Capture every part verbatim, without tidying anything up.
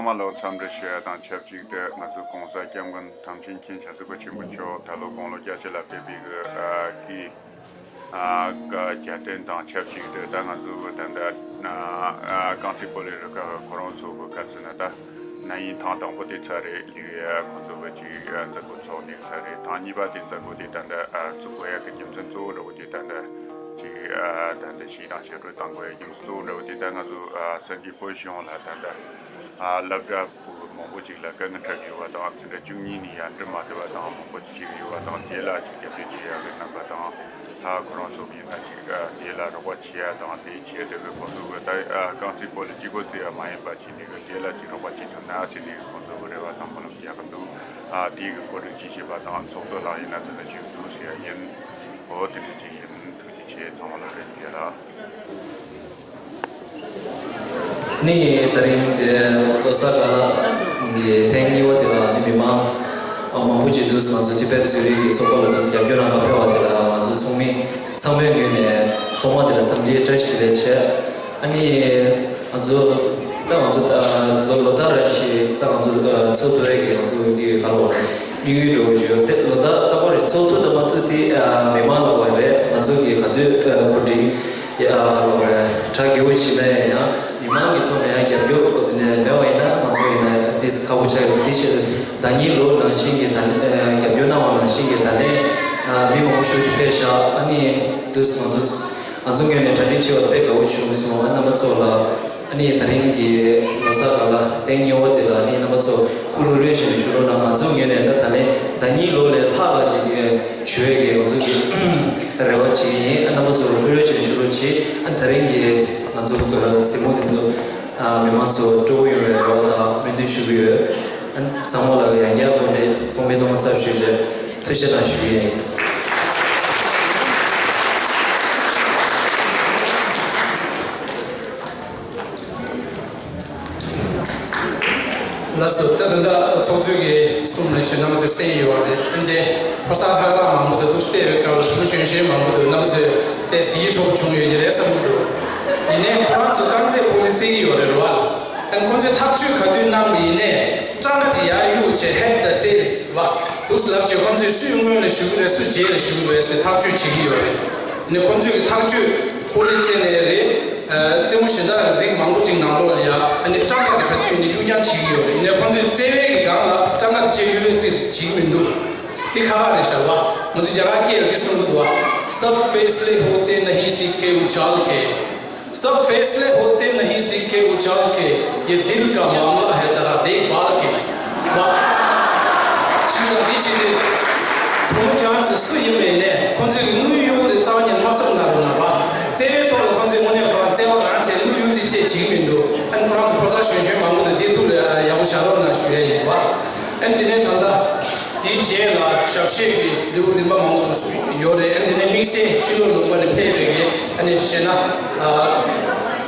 མ་ལོ་འཚམས་འདྲི་ཞུ་ཡ་དང་ཆབས་ཅིག་ཏུ། ང་ཚོའི་༸གོང་ས་༸སྐྱབས་མགོན་ཐམས་ཅད་མཁྱེན་བྱང་ཆུབ་ཀྱི་ཆེན་པོ་མཆོག་ད་ལོ་དགུང་ལོ་བརྒྱད་ཅུ་ལ་ཕེབས་པའི་གི་ཨ་གི་ཨ་གི་གྱ་སྟོན་དང་ཆབས་ཅིག་ཏུ། ད་ང་ཚོ་གི་ད་ལྟ་ཨ་རྐང་རྩེད་སྤོ་ལོའི་རུ་ཁག་གི་ཁོ་རང་ཚོ་གི་ག་ཚོད་ན། ད་ན་ཡིན་ཐེངས་དང་པོ་དེ་ཚར་རེད། ལིའུ་ཡ་ཁོང་ཚོ་གི་ཅིག་ཨ་མཛད་སྒོ་ཚོགས་ནས་ཚར་རེད། ཐེངས་གཉིས་པ་དེ་མཛད་སྒོ་དེ་ད་ལྟ་ཨ་བཙུགས་དགོས་ཡ་གི་རྒྱུ་མཚན་གཙོ་བོ་འདྲ་བོ་དེ་ད་ལྟ་ཅིག་ཨ་ད་ལྟ་ཞིག་དང་ཞབས་བྲོ་བཏང་དགོས་ཡ་རྒྱུ་མཚན་གཙོ་བོ་འདྲ་བོ་དེ། ད་ང་ཚོ་ཨ་སེམས་ཀྱི་བོད་གཞུང་ལ་ད་ལྟ་ཨ་སློབ་གྲྭ་བུ་མང་པོ་ཅིག་ལ་དཀའ་ངལ་འཕྲད་ཡོད་པ་དང་། འཛིན་གྲྭ་བཅུ་གཉིས་ནས་ཡར་འགྲིམ་མ་ཐུབ་པ་དང་མང་པོ་ཅིག་ཡོད་པ་དང་། དེ་ལ་ཅིག་རྒྱབ་སྐྱོར་བྱེད་ཡག་གི་རྣམ་པ་དང་། ཨ་ཁོ་རང་ཚོ་ཡིན་ན་ཅིག་ཨ་དེ་ལ་རོགས་པ་བྱེད་ཡག་དང་། དེ་བྱས་དེ་གི་ཁོ་ཚོ་གི་ད་ཨ་རྐང་རྩེད་སྤོ་ལོ་གཅིག་པོ་རྩེ་ཡག་མ་ཡིན་པ་བྱས་ནས་གི་དེ་ལ་ཅིག་རོགས་པ་བྱེད་ཐུབ་ན་ཟེར་ནས་ཁོ་ཚོ་གི་རེ་བ་དང་སྨོན་ལམ་རྒྱག་གི་འདུག་ཨ་དེ་གི་གོ་སྒྲིག་ཅིག་བྱེད་པ་དང་ཚོགས་གཙོ་ལགས་ཡིན་ན་དེ་འདྲ་ཞིག་འདུག་ཟེར་ཡ་ཡིན། འོ་དེ་འདྲ་ཅིག་ཡིན། ཐུགས་རྗེ་ཆེ། ཚང་མ་ལ་བཀྲ་ཤིས་བདེ་ལེགས། ནི་དེ་རིང་འདི་ལོ་གསར་དགའ་ལགས་ཀྱི་ཐེངས་གཉིས་པ་དེ་ལ་ནི་མི་མང་མང་པོ་ཅིག་འདུག་ང་ཚོ་ཊི་བེཊ་ཛུ་རིག་གི་ཚོགས་པ་ལ་འདུག་རྒྱབ་སྐྱོར་གནང་ག་ཕེབས་པ་དེ་ལ་ང་ཚོ་ཚང་མས་ཚང་མའི་ངོས་ནས་ཐོག་མ་དེ་ལ་འཚམས་འདྲི་བཀྲ་ཤིས་བདེ་ལེགས་བྱས། ཨ་ནི་ང་ཚོ་ད་ང་ཚོ་ད་ལོ་ལོ་ལྟར་རེ་བཞིན་ད་ང་ཚོ་ཚོགས་ཐུབ་ཡག་གི་ང་ཚོ་འདི་ག་ལ་བ་དམིགས་ཡུལ་འདྲ་བོ་ཞིག་ཡོད་དེ། ལོ་ལྟར་རྟག་པར་ཚོགས་ཐུབ་དང་མ་ཐུབ་དེ་མི་མང་ལ་བ་རེད། ང་ཚོ་གི་ག་ཚོད་གོ་སྒྲིག་དེ་ཨ་ཧ་ལོ་རེད། གྲ་རྒྱས་པོ་བྱེད་ན་ཡང་ཡང་མི་མང་གི་ཐོག་ནས་ཡང་རྒྱབ་སྐྱོར་འོ་དེ་ནས་མེད་པ་ཡིན་ན་ང་ཚོ་ཡིན་ན་ཏིས་ཁག་པོ་ཆགས་ཡོད། དེ་ཕྱིར་ཟླ་ཉིན་ལོ་ནང་བཞིན་གྱི་ད་ལན་རྒྱབ་སྐྱོར་གནང་བ་ནང་བཞིན་གྱི་ད་ལན་མི་མང་པོ་ཞེ་པོ་ཅིག་ཕེབས་ཤག་ཨ་ནི་དུས་ང་ཚོ་ང་ཚོ་ངོས་ནས་གྲ་སྒྲིག་བྱས་པ་དཔེ་དགའ་བོ་བྱུང་སོང་། ཨ་རྣམ་པ་ཚོ་ལ་ཨ་ནི་ད་རིང་གི་ལོ་གསར་དགའ་ལགས་ཐེངས་གཉིས་པ་དེ་ལ་ཨ་ནི་རྣམ་པ་ཚོ་སྐུ་ལུས་ལྷོད་བཞིན་བཞུགས་རོགས་གནང་། ང་ཚོ་ངོས་ནས་ད་ད་ལན་ཟླ་ཉིན་ལོ་ལས་ལྷག་ག་ཅིག་ཞུ་ཡས་ཀྱི་ང་ཚོ་གི་རེ་བ་བྱེད་ཀྱི་ཡིན། ཨ་རྣམ་པ་ཚོ་ལ་ལྷོད་ལྷོད་བྱས་བཞུགས་རོགས་བྱེད། ཨ་ད་རིང་གི་ང་ཚོ་གཟིགས་མོ་འདི་ཚོ་མི་མང་ཚོ་སྤྲོ་པོ་ཡོང་བའི་རེ་བ་དང་སྨོན་འདུན་ཞུ་གི་ཡོད། ཨ་ཚང་མ་ལ་ཡང་བསྐྱར་གོ་སྒྲིག་ཚང་མའི་ཚང་མ་ཚབ་ཞུས་བྱས་ཐུགས་རྗེ་གནང་ཞུ་གི་ཡིན། ལགས་སོ། ད་ད་ལྟ་ཚོགས་གཙོས་ཀྱིས་གསུངས་ནས་ཞེ་ན་མ་ཚོས་གསན་ཡོད་རེད། ཨ་ནི་ཕོ་གསར་ལྷག་ལྷག་མང་པོ་འདུག་ཏོག་ཙམ་བལྟས་པའི་སྐབས་ལ་ཐུགས་གཞན་གཞན་མང་པོ་འདུག་རྣམ་པ་ཚོས་བལྟས་ཚེ་ཡིད་འཕྲོག་བྱུང་ཡོད་ཀྱི་རེད་བསམ་གྱི་འདུག་ཡིན་ནའི་ཁོ་རང་ཚོ་རྐང་རྩེད་སྤོ་ལོ་རྩེ་གི་ཡོད་རེད་རོ། ཨ་ནི་ཁོང་ཚོས་ཐག་གཅོད་ག་དུས་གནང་བ་ཡིན་ནའི་སྤྲང་ཀ་ཅིག་ཡར་གཡུག་བྱས་head the tails བ་འདུག་སེ་ལབ་བྱས་ཁོང་ཚོས་སུས་སྔོན་ལ་ཞུ་གི་རེད་སུ་རྗེས་ལ་ཞུ་གི་རེད་ཟེར་ཐག་གཅོད་བྱེད་ཀྱི་ཡོད་རེད། ཨ་ནི་ཁོང་ཚོས་ཀྱི་ཐག་གཅོད་སྤོ་ལོ་རྩེ་ནས་རེད། རྩེད་མོ་གཞན་དག་རིགས་མང་པོ་ཅིག་ནང་ལོགས་ལ་ཡ་ཨ་ནི་སྤྲང་ཀ་གི་ཕན་ཚུན་ནས་གཡུག་རྐྱང་བྱེད་ཀྱི་ཡོད་རེད། ཡིན་ནའི་ཁོང་ཚོས་རྩེ་བའི་གི་སྒང་ལ་སྤྲང་ཀ་དེ་ཅིག་གཡུག་པའི་རྩིས་བྱེད་ཀྱི་མི་འདུག་དེ་ཁག་ཁག་རེད་ཤག་བ། ང་ཚོ་རྒྱ་གར་སྐད་ལ་འདི་གསུང་གི་འདུག་བ། सब फैसले होते नहीं सीखे उछाल के। सब फैसले होते नहीं सीखे उछाल के। ये दिल का मामला है, जरा देखभाल के། བ། ཞིག་ལ་འདི་བྱེད་དུས། བུ་མོ་ཁྱེད་རང་ཚོ་སུ་ཡིན་པའི་ནས་ཁོང་ཚོས་ཀྱི་དངུལ་གཡོ་བོ་དེ་རྩ་བ་ཉིད་མ་གསུངས་ན་རུང་ན་བ། རྩེ་བའི་ཐོག་ལ་ཁོང་ཚོས་དངོས་གནས་ཁོ་རང་རྩེ་བ་རང་བྱས་དངུལ་གཡོ་རྩིས་བྱེད་བྱེད་ཀྱི་མི་འདུག་ཨ་ནི་ཁོ་རང་ཚོ་ཕོ་གསར་གཞོན་གཞོན་མང་པོ་དེ་བདེ་སྡུག་ལ་ཡག་པོ་བཞག་རོགས་གནང་ཞུ་ཡས་ཡིན་བ། ཨ་ནི་འདི་ནས་ད་ལྟ་དེའི་རྗེས་ལ་ཞབས་གཞས་ཀྱི་ལེའུ་རིམ་པ་མང་པོ་འདུག་སུ་ཡོད་རེད། ཨ་ནི་འདི་ནས་དམིགས་བསལ་ཕྱི་ལོགས་ལུང་པ་ནས་ཕེབས་པའི་གི་ཨ་ནི་གཞས་སྣ་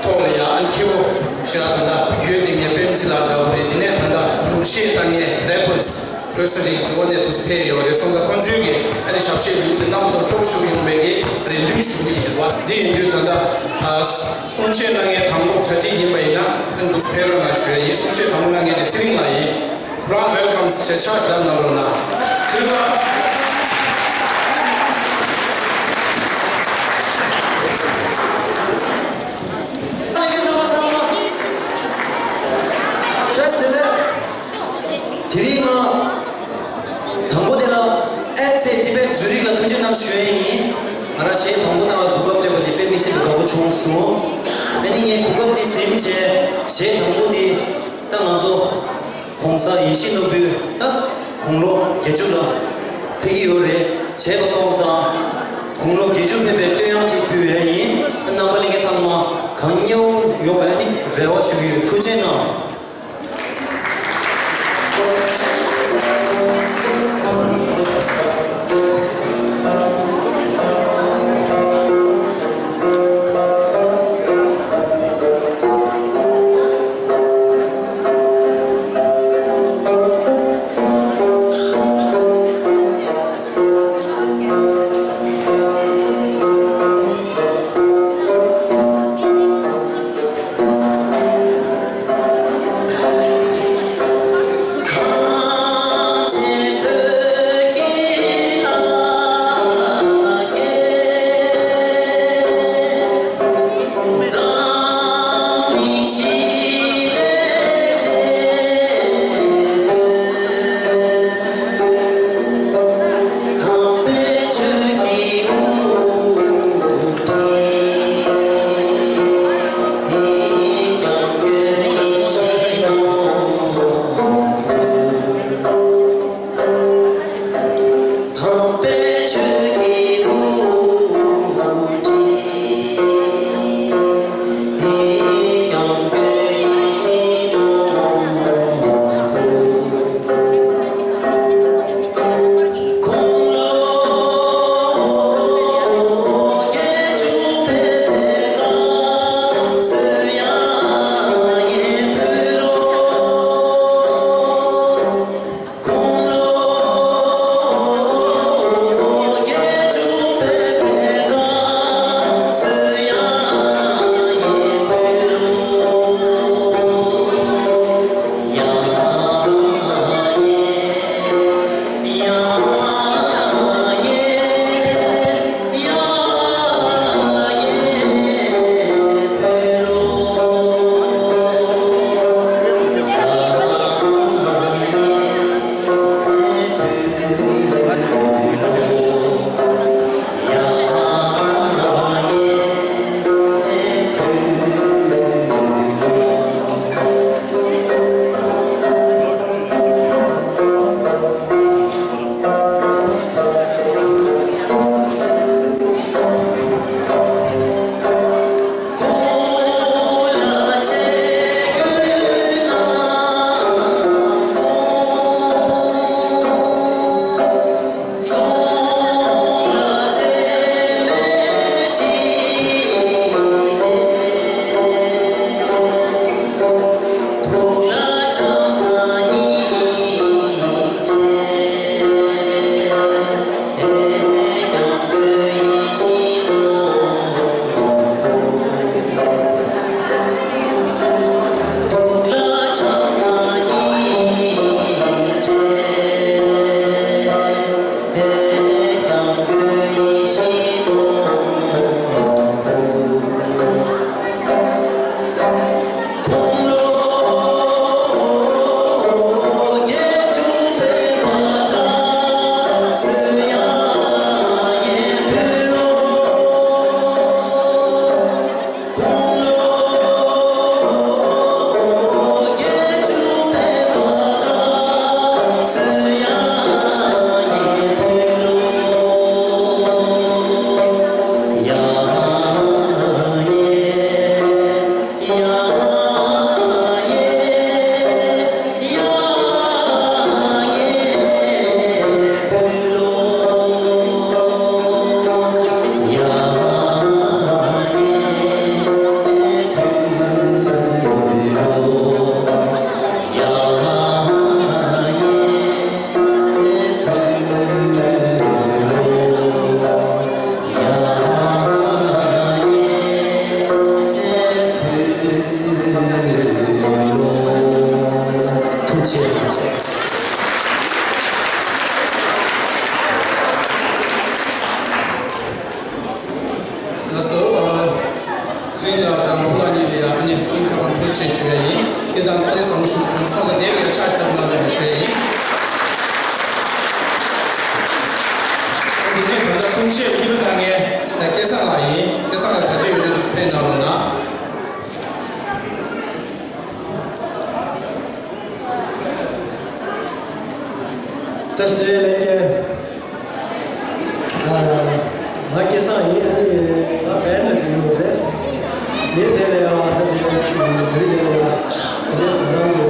ཐོག་ལ་ཡ་ཨ་ནི་མཁས་པོ་ཞེ་དྲག་ད་ལྟ་ཡོད་དེ་ངས་པད་མ་ཚེ་ལགས་འདྲ་བོ་རེད། དེ་ནས་ད་ལྟ་ལུག་གཞས་ལྟ་མཁན་rappers་བོད་ས་རིགས་འདི་བ་ནས་འདུག་ཕེབས་ཡོད་རེད། སོང་ཙང་ཁོང་ཚོའི་གི་ཨ་ནི་ཞབས་གཞས་ལེའུ་དེ་རྣམ་པ་ཚོར་སྤྲོ་ཞུགས་ཡོང་བའི་གི་རེ་འདུན་ཞུ་གི་ཡིན་བ། འདི་ཡིན་དུས་ད་ལྟ་གསུང་བཤད་གནང་མཁན་དང་པོ་གྲ་སྒྲིག་ཡིན་པ་ཡིན་ན་ཨ་ནི་འདུག་ཕེབས་རོགས་གནང་ཞུ་ཡ་ཡིན། གསུང་བཤད་དང་པོ་གནང་མཁན་དེ་ཚེ་རིང་ལགས་ཡིན། Grand welcome ཞེས་ཕྱག་བརྡབ་གནང་རོགས་གནང་། ཚེ་རིང་ལགས། ཨ་ནི་རྣམ་པ་ཚང་མ་བཀྲ་ཤིས་བདེ་ལེགས། དེ་རིང་ང་དང་པོ་དེ་ལ་ཨེ་ཚེ་ཊི་བེཊ་ཛུ་རིག་ལ་ཐུགས་རྗེ་གནང་ཞུ་ཡ་ཡིན། ང་རང་གཞས་དང་པོ་གནང་བའི་གོ་སྐབས་སྤྲད་པ་དེ་དཔེ་མི་སྲིད་པའི་དགའ་པོ་བྱུང་སོང་། ཨ་ནི་ངས་གོ་སྐབས་འདི་ཟིན་བྱས་གཞས་དང་པོ་འདི་ད་ང་ཚོ་༸གོང་ས་ཡིད་བཞིན་ནོར་བུའི་ད་དགུང་ལོ་བརྒྱད་ཅུ་ལ་ཕེབས་ཀྱི་ཡོད་རེད། བྱས་པ་སོང་ཙང་དགུང་ལོ་བརྒྱད་ཅུ་ཕེབས་པའི་བསྟོད་དབྱངས་ཅིག་ཕུལ་ཡ་ཡིན། རྣམ་པ་ལྷན་རྒྱས་ཚང་མ་གང་མཉེས་པོ་ཡོང་བའི་ཨ་ནི་རེ་བ་ཞུ་གི་ཡོད། ཐུགས་རྗེ་གནང་། ལགས་སོ། ཨ། ཚེ་རིང་ལགས་དང་ཕུ་ལགས་གཉིས་ལ་ཡང་ཨ་ནི་སྙིང་ཐག་པ་ནས་ཐུགས་རྗེ་ཆེ་ཞུ་ཡ་ཡིན། དེ་དང་ཏེ་བཟང་པོ་ཞིག་བྱུང་སོང་ལ་དེ་ལ་ཕྱག་ཞིག་བཏབ་གནང་རོགས་ཞུ་ཡ་ཡིན། འདི་ནས་ད་ལྟ་གསུང་བཤད་སྐྱིད་པོ་གནང་མཁན་སྐལ་བཟང་ལགས་ཡིན། སྐལ་བཟང་ལགས་གྲ་སྒྲིག་ཡོད་དུས་ཕེབས་གནང་རོགས་གནང་། བཀྲ་ཤིས་བདེ་ལེགས། ཨ། ང་སྐལ་བཟང་ཡིན། ཨ་ནི་ང་བལ་ལ་འགྲོ་ཡོད་རེད། ངས་དེ་ལ་ཡང་ད་དེ་བོད་ཡིག་ལ་དེ་ནས་བཟུང་རང་གི་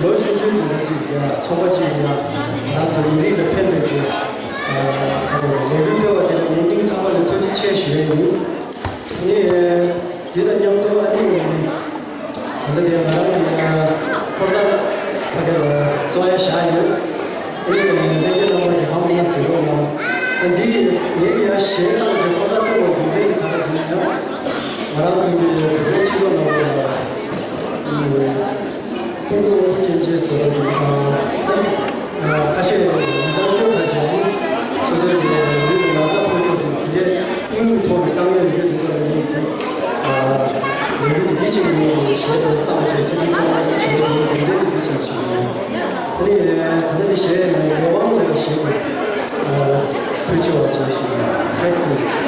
ལོ་གཞོན་གཞོན་དུ་ཅིག་ཡ་ཚོགས་པ་ཅིག་ཡ་རང་གི་མི་རིགས་ལ་ཕན་པའི་གི་ཨ་ལས་འགུལ་སྤེལ་བ་དེ་ལ་ངས་སྙིང་ཐག་པ་ནས་ཐུགས་རྗེ་ཆེ་ཞུ་ཡ་ཡིན། ཨ་ནི། དེ་དང་མཉམ་དུ་ཨ་ནི་ད་ལྟ་དེ་ང་རང་གི་ཁོ་རང་ཕ་གི་ལ་བཙོང་ཡ་བཞག་ཡོད། ཨ་ནི་ལས་འགན་རྣམ་པ་ཡི་ཧང་མ་ཟེར་རོགས་གནང་། ཨ་འདི་ངས་ཀྱི་ཡ་གཞས་བཏང་རྗེས་ཁོ་རང་ཐུག་པ་དགོས་རེད། དེ་ག་རེ་ཟེར་ན་ཡང་ང་རང་ཚོའི་གི་བོད་པའི་སྤྱི་ཚོགས་ནང་ལ་ཨ་ནི། སྤུ་གུ་སྐྱེ་མཆེད་བཟོ་འདྲ་དེ་དང་། ཁ་ཤས་ཡང་མི་ཚང་སྐྱོ་ཁ་ཤས་ནི་སོ་སོའི་ལུས་ལ་ན་ཚ་ཕོག་ཐུབ་ཅིང་དེ་འདྲའི་དངུལ་གྱི་ཐོག་ནས་དཀའ་ངལ་ཡོད་དུས་ཐོག་ནས་ཡིན་དུས། ལས་འགུལ་དེ་འདི་ཞིག་ནི་ཞེས་པའི་གཏམ་བཅས་སྲིད་པའི་གསང་བ་བྱེད་པའི་དེ་འདྲའི་འདི་ཞིག་ཞིག་ཡིན། དེ་ནས་ད་ལྟ་འདི་ཞེས་ནས་རྒྱལ་དབང་ལ་ཞེས་པའི་ཕུལ་ཆེ་བ་བཅས་ཤིག་ཡིན། ཚེག་ཕུལ།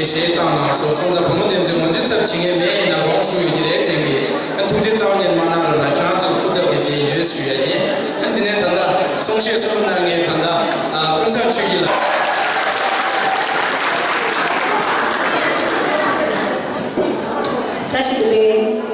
གཞས་བཏང་གནང་སོང་། སོང་ཙང་བུ་མོ་དེ་ཚོས་ང་ཚོའི་ཚབ་བྱེད་མཁན་མེད། ཡིན་ན་དགོངས་ཞུ་ཡོད་ཀྱི་རེད་དྲན་གི། ཨ་ཐུགས་རྗེ་རྩ་བ་ནས་མ་གནང་རོགས་གནང་། ཁྱེད་རང་ཚོའི་སྐུ་ཚབ་དེ་དེ་ཡོད་ཞུ་ཡ་ཡིན། ཨ་འདི་ནས་ད་ལྟ་གསུང་བཤད་གསུང་གནང་མཁན་ད་ལྟ་ཨ་ཀུན་བཟང་ཆོས་སྐྱིད་ལགས། བཀྲ་ཤིས་བདེ་ལེགས།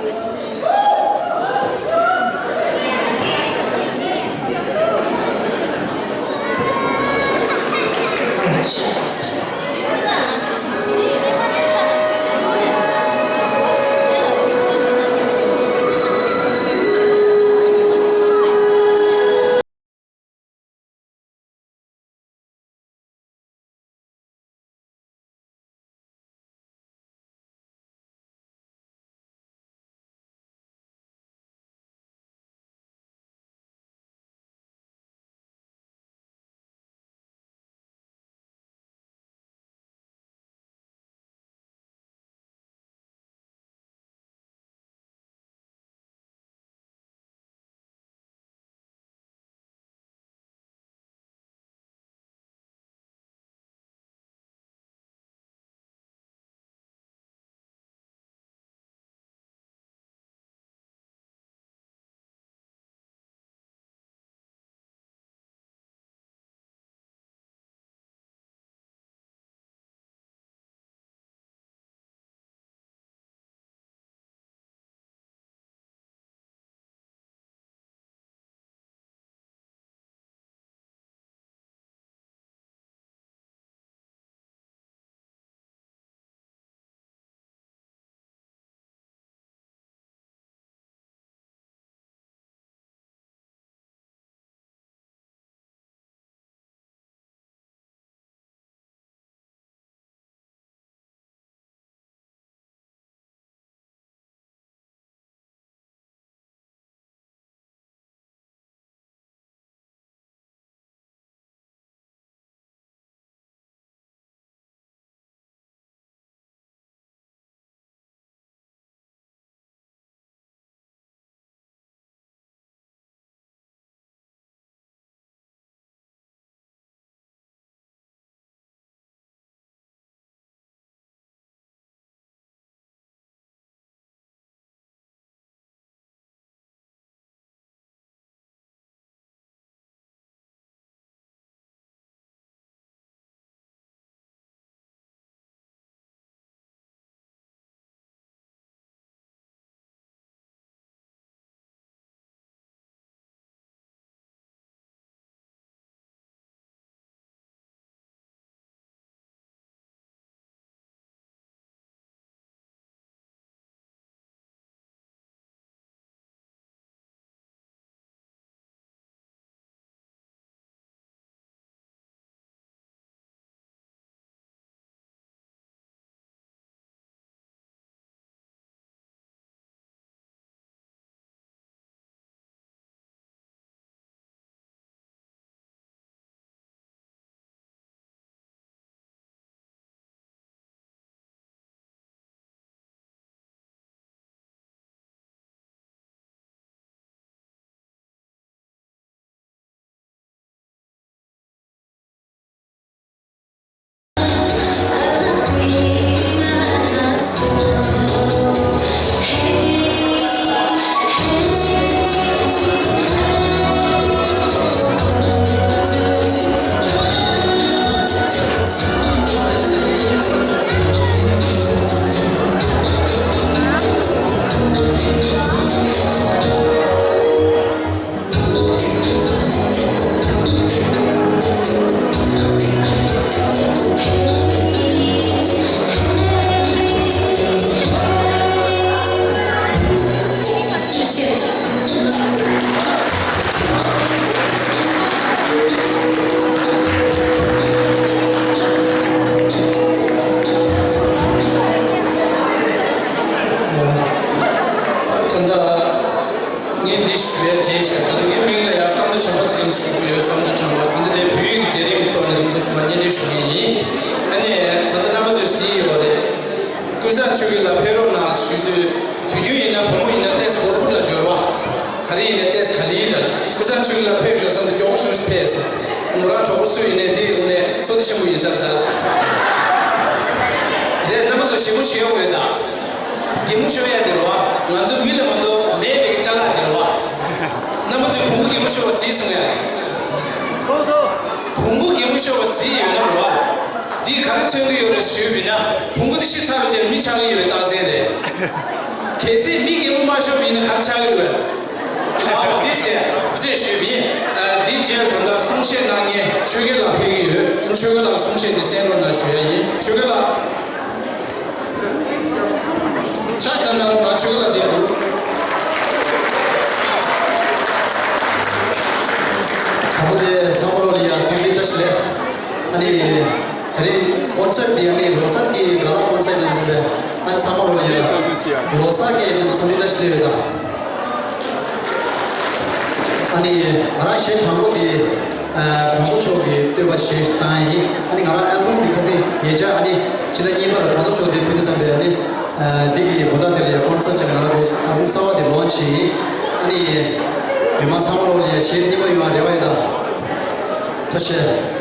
ད་ལྟ་ངས་འདི་ཞུ་ཡ་བརྗེད་བཞག་ད་ལྟ་ངའི་མིང་ལ་ཡང་བསམ་གཏན་བྱམས་པ་ཚེ་རིང་ཞུ་གི་ཡོད། བསམ་གཏན་བྱམས་པ་ད་ལྟ་དེ་བོད་ཡིག་གི་མཛད་རིམ་གྱི་ཐོག་ནས་འདུག་སེ་མར་སྙན་སྒྲོན་ཞུ་མཁན་ཡིན། ཨ་ནི་ད་ལྟ་རྣམ་པ་ཚོས་གཟིགས་ཡོད་རེད། ཀུན་བཟང་ཆོས་སྐྱིད་ལགས་ཕེབས་རོགས་གནང་ཞུ་དུས། དུས་རྒྱུན་ཡིན་ན་བུ་མོ་ཡིན་ན་ཏོག་ཙམ་གོར་པོ་འདྲ་འབྱོར་བ། ག་རེ་ཡིན་ན་ཏོག་ཙམ་ག་ལེར་འདྲ། ཀུན་བཟང་ཆོས་སྐྱིད་ལགས་ཕེབས་ཤོག་བསམ་དུས་མགྱོགས་པོ་ཞིག་ཕེབས་སོང་། མོ་རང་གྲོགས་པོ་སུ་ཡིན་ནའི་དེའི་དབུ་ནས་བསོད་བདེ་ཆེན་པོ་ཡིན་ས་རེད་ད། ཞིབ་མོ་ཞུ་ཡ་ཡོད་ད། གད་མོ་ཤོར་ཡ་དེ་རེད་བ། ང་ཚོ་མི་ལ་མ་གཏོགས་མེད་པའི་ཅ་ལག་ཅིག་རེད་བ། རྣམ་པ་ཚོས་བོང་བུ་གད་མོ་ཤོར་བ་གཟིགས་སོང་ཡ། བོང་བུ་གད་མོ་ཤོར་བ་གཟིགས་ཡོད་ན་རེད་བ། འདིས་ག་རེ་མཚོན་གྱི་ཡོད་རེད་ཞུས་པ་ཡིན་ན། བོང་བུ་དེ་ཤི་ཚར་བའི་རྗེས་མི་ཆགས་ཀྱི་ཡོད་པའི་རྟགས་མཚན་རེད། གལ་སྲིད་མི་གད་མོ་མ་ཤོར་བ་ཡིན་ན་ག་རེ་ཆགས་ཀྱི་རེད། ཨ་འོ་དེ་བྱས་དེ་ཞུས་པ་ཡིན། ཨ་དེའི་རྗེས་དོན་དག་གསུང་བཤད་གནང་མཁན་ཆོས་རྒྱལ་ལགས་ཕེབས་ཀྱི་ཡོད། ཆོས་རྒྱལ་ལགས་གསུང་བཤད་དེ་གསན་རོགས་གནང་ཞུ་ཡ་ཡིན། ཆོས་རྒྱལ་ལགས། ཆ་ཞིག་དང་ནང་ང་ཆོས་རྒྱལ་ལགས་བསྡད་འདུག་དང་པོ་དེ་ཚང་མ་ལོ་ལ་ཡ་འཚམས་འདྲི་བཀྲ་ཤིས་བདེ་ལེགས། ཨ་ནི། དེ་རིང་ཀོན་སར་ཊི་འདི་ཨ་ནི་ལོ་གསར་གྱི་དགའ་ལྷག་ཀོན་སར་ཊི་ཡིན་ཟེར་བས། ཨ་ནི་ཚང་མ་ལོ་ལ་ཡ། ལོ་གསར་གྱི་དེ་ཚོ་འདི་འདྲ་ཞིག་རེད་ད། ཨ་ནི་ང་རང་གཞས་དང་པོ་དེ་ཨ་གོང་ས་མཆོག་གི་བསྟོད་པ་གཞས་བཏང་ཡིན། ཨ་ནི་ང་རང་ཨལ་བམ་འདི་ཁ་སང་ཉེ་ཆར་ཨ་ནི་ཕྱི་ཟླ་གཉིས་པར་གོང་ས་མཆོག་དེ་ཕུལ་དུས་ཙམ་པས་ཨ་ནི་ཨ་འདི་གི་མོ་ཊ་དེ་ལ་ཡ་ཀོན་སར་ཊི་བྱས་ནས་ང་རང་ཚོ་ཨལ་བམ་གསར་པ་དེ་ལོན་ཆི་ཡིན། ཨ་ནི་མི་མང་ཚང་མ་ལོ་ལ་ཡ་གཞས་རྙིང་པ་ཡོང་བ་རེ་བ་ཡོད་ད། ཐུགས་རྗེ་ཆེ།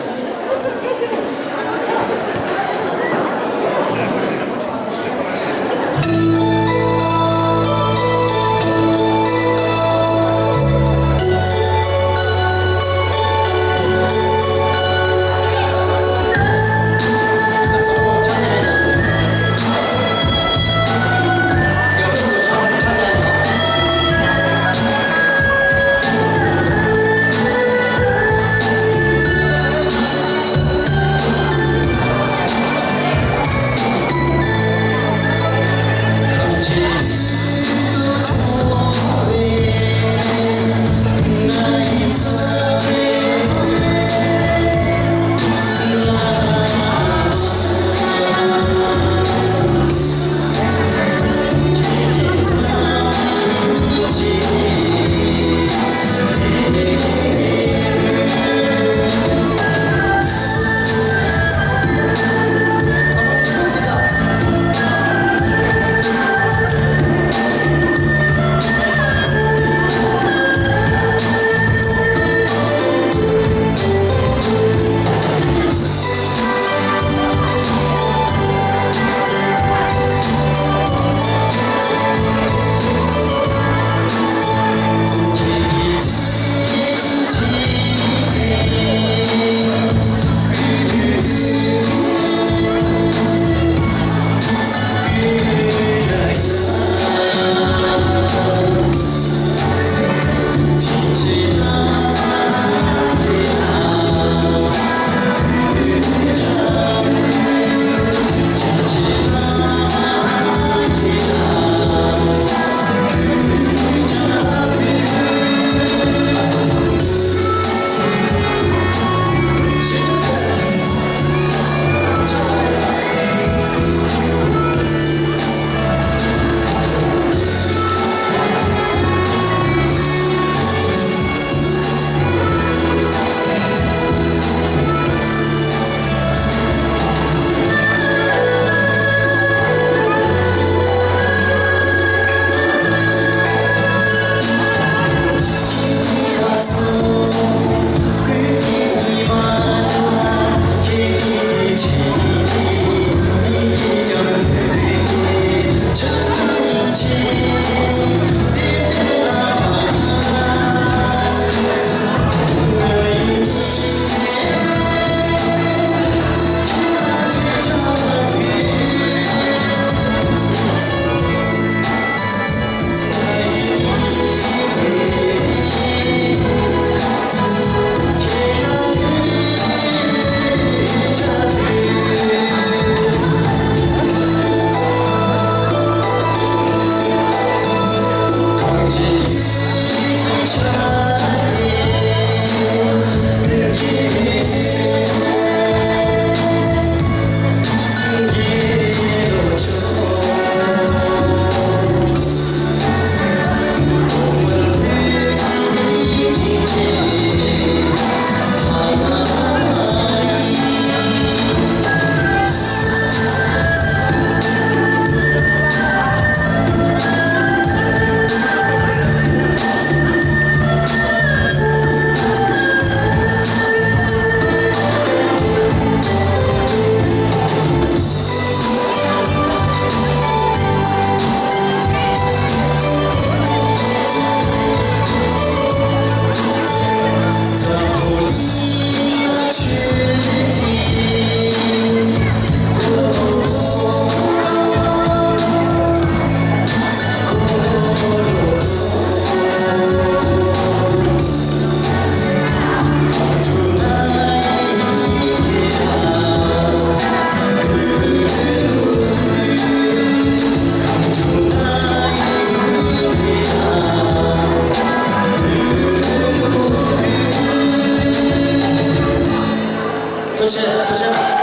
ཆེ། ཐུགས་རྗེ་གནང་།